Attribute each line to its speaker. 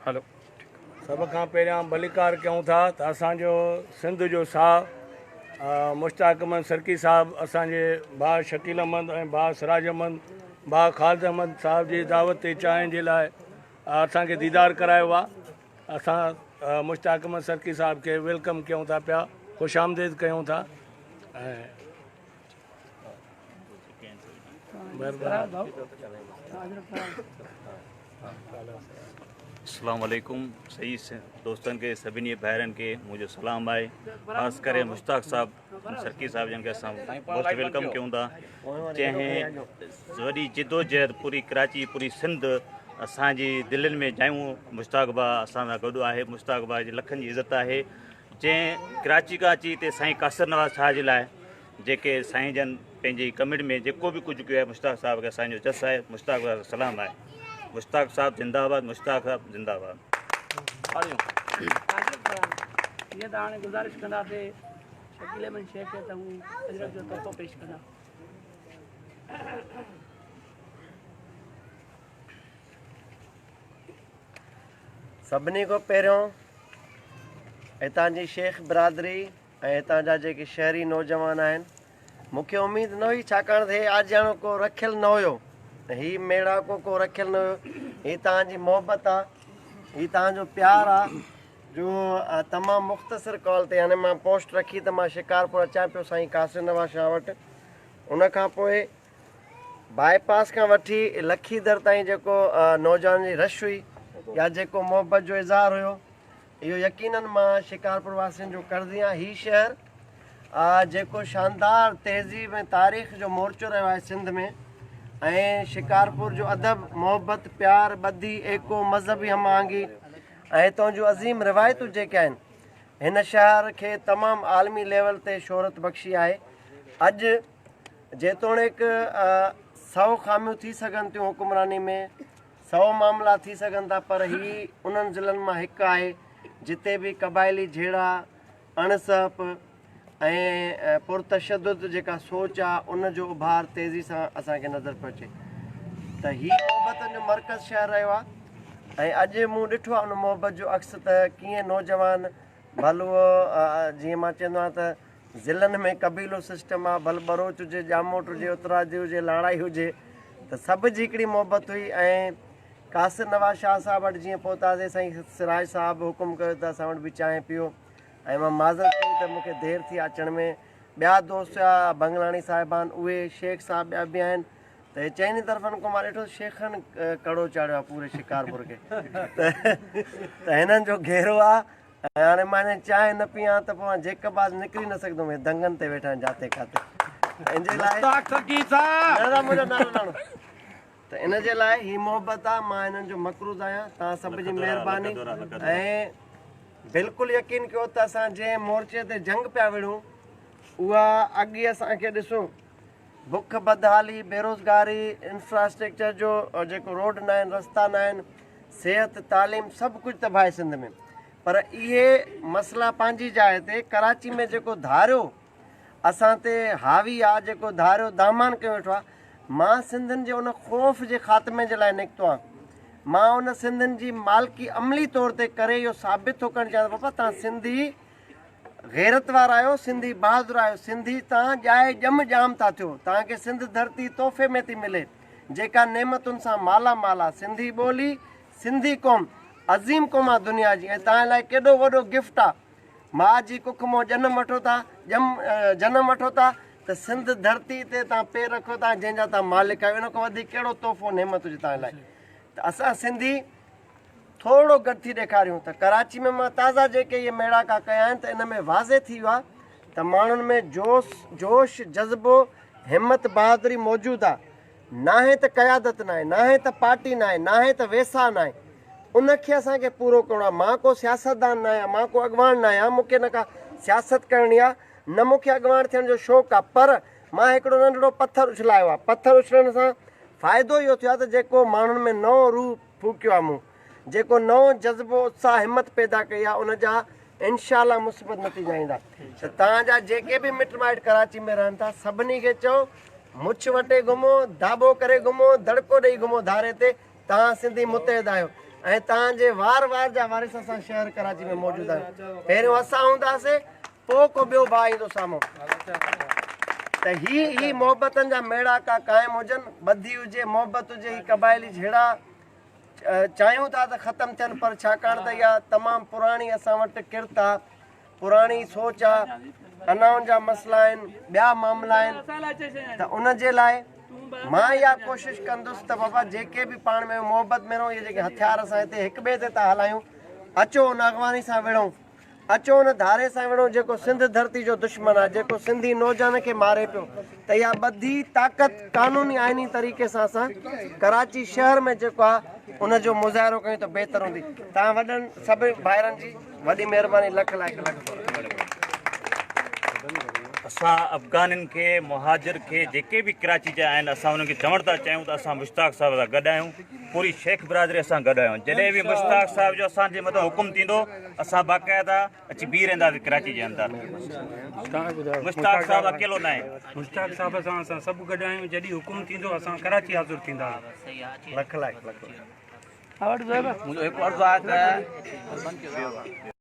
Speaker 1: هلو.
Speaker 2: سڀ کان پهريان ڀليڪار ڪيون ٿا ته اسان جو سنڌ جو ساهه مشتاق احمد سرڪي صاحب اسان جي ڀاء شڪيل احمد ۽ ڀاء سراج احمد ڀاء خالد احمد صاحب جي دعوت تي چانهه جي لاء اسان کي ديدار ڪرايو آ اسان مشتاق احمد سرڪي صاحب کي welcome ڪيون ٿا پيا خوش آمديد ڪيون ٿا ۽
Speaker 3: اسلام عليڪم سهي دوستن کي سڀني ڀائرن کي منهنجو سلام آهي خاص ڪري مشتاق صاحب سرڪي صاحب جن کي اسان موسٽ welcome ڪيون ٿا جنهن وڏي جدوجهد پوري ڪراچي پوري سنڌ اسان جي دلين ۾ جايون مشتاق با اسان سان گڏ آهي مشتاق با جي لکن جي عزت آهي جنهن ڪراچي کان اچي هتي سائين قاصر نواز شاهه جي لاء جيڪي سائين جن پنهنجي ڪمٽ ۾ جيڪو به ڪجهه ڪيو آهي مشتاق صاحب کي اسان جو جس آهي مشتاق صاحب سلام آهي مشتاق صاحب زنده آباد مشتاق صاحب زنده آباد.
Speaker 4: جيئن ته هاڻي گذارش ڪنداسين شڪيل احمد شيخ کي ته هو اجرڪ جو تحفو پيش ڪندا.
Speaker 5: سڀني کان پهريون هتان جي شيخ برادري ۽ هتان جا جيڪي شهري نوجوان آهن مون کي اميد نه هئي ڇاڪاڻ ته هي آجياڻو ڪو رکيل نه هيو هي ميڙاڪو ڪو رکيل نه هيو هي توهان جي محبت آ هي توهان جو پيار آ جو تمام مختصر ڪال تي يعني مان پوسٽ رکي ته مان شڪارپور اچان پيو سائين قاسم نواز شاهه وٽ ان کان پوء باء پاس کان وٺي لکي در تائين جيڪو نوجوانن جي رش هئي يا جيڪو محبت جو اظهار هيو اهو يقينن مان شڪارپور واسين جو قرضي آهيان. هي شهر جيڪو شاندار تهذيب ۽ تاريخ جو مورچو رهيو آهي سنڌ ۾ ۽ شڪارپور جو ادب، محبت، پيار، ٻڌي، ايڪو، مذهبي هم آهنگي ۽ هتان جون عظيم روايتون جيڪي آهن هن شهر کي تمام عالمي ليول تي شهرت بخشي آهي. اڄ جيتوڻيڪ سئو خاميون ٿي سگهن ٿيون حڪمراني ۾ سئو معاملا ٿي سگهن ٿا پر هي انهن ضلعن مان هڪ آهي جتي به قبائلي جهيڙا، اڻ سهپ ۽ پرتشدد جيڪا سوچ آ ان جو اڀار تيزي سان اسان کي نظر پيو اچي ته هي محبتن جو مرڪز شهر رهيو آ ۽ اڄ مون ڏٺو آ ان محبت جو عڪس ته ڪيئن نوجوان ڀل اهو جيئن مان چوندو آهيان ته ضلعن ۾ قبيلو سسٽم آ ڀل ٻروچ هجي، ڄاموٽ هجي، اترادي هجي، لاڙائي هجي ته سڀ جي هڪڙي محبت هئي ۽ قاصر نواز شاهه صاحب وٽ جيئن پهتاسين سائين سراج صاحب حڪم ڪيو ته اسان وٽ به چانهه پيئو ۽ مان معذرت ڪئي ته مون کي دير ٿي اچڻ ۾ ٻيا دوست هيا بنگلاڻي صاحبان اهي شيخ صاحب ٻيا به آهن ته هي چئني طرفن کان مان ڏٺو شيخن ڪڙو چاڙهيو آهي پوري شڪارپور کي ته هنن جو گهيرو آهي ۽ هاڻي مان هن چانهه نه پيان ته پوء مان جيڪب آباد نڪري نه سگهندم هي دنگن تي ويٺا آهن جاتي ڪاتي ته ان جي لاء
Speaker 2: مشتاق سرڪي صاحب
Speaker 5: نه نه منهنجو نالو نه آڻو ته ان جي لاء هي محبت آ مان هنن جو مقروض آهيان توهان سڀ جي مهرباني ۽ بلڪل يقين ڪيو ته اسان جنهن مورچي تي جنگ پيا وڙهون اها اڳ ئي اسان کي ڏسو بک، بدحالي، بيروزگاري، انفراسٽرڪچر جو جيڪو روڊ ناهن، رستا ناهن، صحت، تعليم سڀ ڪجهه تباهه آهي سنڌ ۾ پر اهي مسئلا پنهنجي جاء تي ڪراچي ۾ جيڪو ڌاريو اسان تي حاوي آ جيڪو ڌاريو دامان ڪيو ويٺو آ مان سنڌين جي ان خوف جي خاتمي جي لاء نڪتو آهيان مان ان سنڌين جي مالڪي عملي طور تي ڪري اهو ثابت ٿو ڪرڻ چاهيان ته بابا تان سنڌي غيرت وارا آهيو، سنڌي بهادر آهيو، سنڌي تان ڄائي ڄم ڄام ٿا ٿيو، توهان کي سنڌ ڌرتي تحفي ۾ ٿي ملي، جيڪا نعمتن سان مالا مال آ، سنڌي ٻولي، سنڌي قوم عظيم قوم آ دنيا جي ۽ توهان لاء ڪيڏو وڏو گفٽ آ، ماء جي ڪک مون جنم وٺو ٿا، ڄم جنم وٺو ٿا ته سنڌ ڌرتي تي توهان پير رکيو ٿا جنهن جا توهان مالڪ آهيو، ان کان وڌيڪ ڪهڙو تحفو نعمت هجي توهان لاء ته اسان سنڌي ٿورڙو گڏ ٿي ڏيکاريون ته ڪراچي ۾ مان تازا جيڪي اهي ميڙاڪا ڪيا آهن ته ان ۾ واضح ٿي ويو آهي ته ماڻهن ۾ جوش جوش جذبو همت بهادري موجود آهي ناهي ته قيادت ناهي ناهي ته پارٽي ناهي ناهي ته ويساهه ناهي ان کي اسان کي پورو ڪرڻو آهي مان ڪو سياستدان ناهيان مان ڪو اڳواڻ ناهيان مون کي نه ڪا سياست ڪرڻي آهي نه مون کي اڳواڻ ٿيڻ جو شوق آهي پر مان هڪڙو ننڍڙو پٿر اڇلايو آهي پٿر اڇلڻ سان فائدو اهو ٿيو آهي ته جيڪو ماڻهن ۾ نئون روح ڦوڪيو آ مون جيڪو نئون جذبو اتساهه همت پيدا ڪئي آ ان جا انشاء الله مثبت نتيجا ايندا ته توهان جا جيڪي به مٽ مائٽ ڪراچي ۾ رهن ٿا سڀني کي چئو مڇ وٽي گهمو داٻو ڪري گهمو دڙڪو ڏئي گهمو ڌاري تي توهان سنڌي متحد آهيو. ۽ توهان جي وار وار جا وارث اسان شهر ڪراچي ۾ موجود آهيون. پهريون اسان هونداسين پوء ڪو ٻيو ڀاء ايندو سامهون. ته هي هي محبتن جا ميڙاڪا قائم هجن، ٻڌي هجي، محبت هجي، هي قبائلي جهيڙا چاهيون ٿا ته ختم ٿين پر ڇاڪاڻ ته اها تمام پراڻي اسان وٽ ڪرت آ، پراڻي سوچ آ، انائن جا مسئلا آهن، ٻيا معاملا آهن ته ان جي لاء مان اها ڪوشش ڪندس ته بابا جيڪي به پاڻ ۾ محبت ۾ رهون، اهي جيڪي هٿيار اسان هتي هڪ ٻئي تي ٿا هلايون، اچو ان اغواڻي سان وڙهون. اچو ان ڌاري سان وڙهون جيڪو سنڌ ڌرتي جو دشمن آهي، جيڪو سنڌي نوجوان کي ماري پيو ته اها ٻڌي طاقت قانوني آئيني طريقي سان اسان ڪراچي شهر ۾ جيڪو آهي ان جو مظاهرو ڪيون ته بهتر هوندي. توهان وڏن سڀ ڀائرن جي وڏي مهرباني لک لائق لک ٿورا.
Speaker 3: اسان افغانين کي مهاجر کي جيڪي به ڪراچي جا آهن اسان انهن کي چوڻ ٿا چاهيون ته اسان مشتاق صاحب سان گڏ آهيون پوري شيخ برادري اسان گڏ آهيون جڏهن به مشتاق صاحب جو اسان جي مٿان حڪم ٿيندو اسان باقاعده اچي بيهي رهنداسين ڪراچي جي اندر. مشتاق صاحب اڪيلو ناهي.
Speaker 1: مشتاق صاحب سان اسان سڀ گڏ آهيون جڏهن حڪم ٿيندو اسان ڪراچي حاضر ٿينداسين.
Speaker 5: لک لائق لک لائق.
Speaker 4: منهنجو هڪ عرض آهي ته.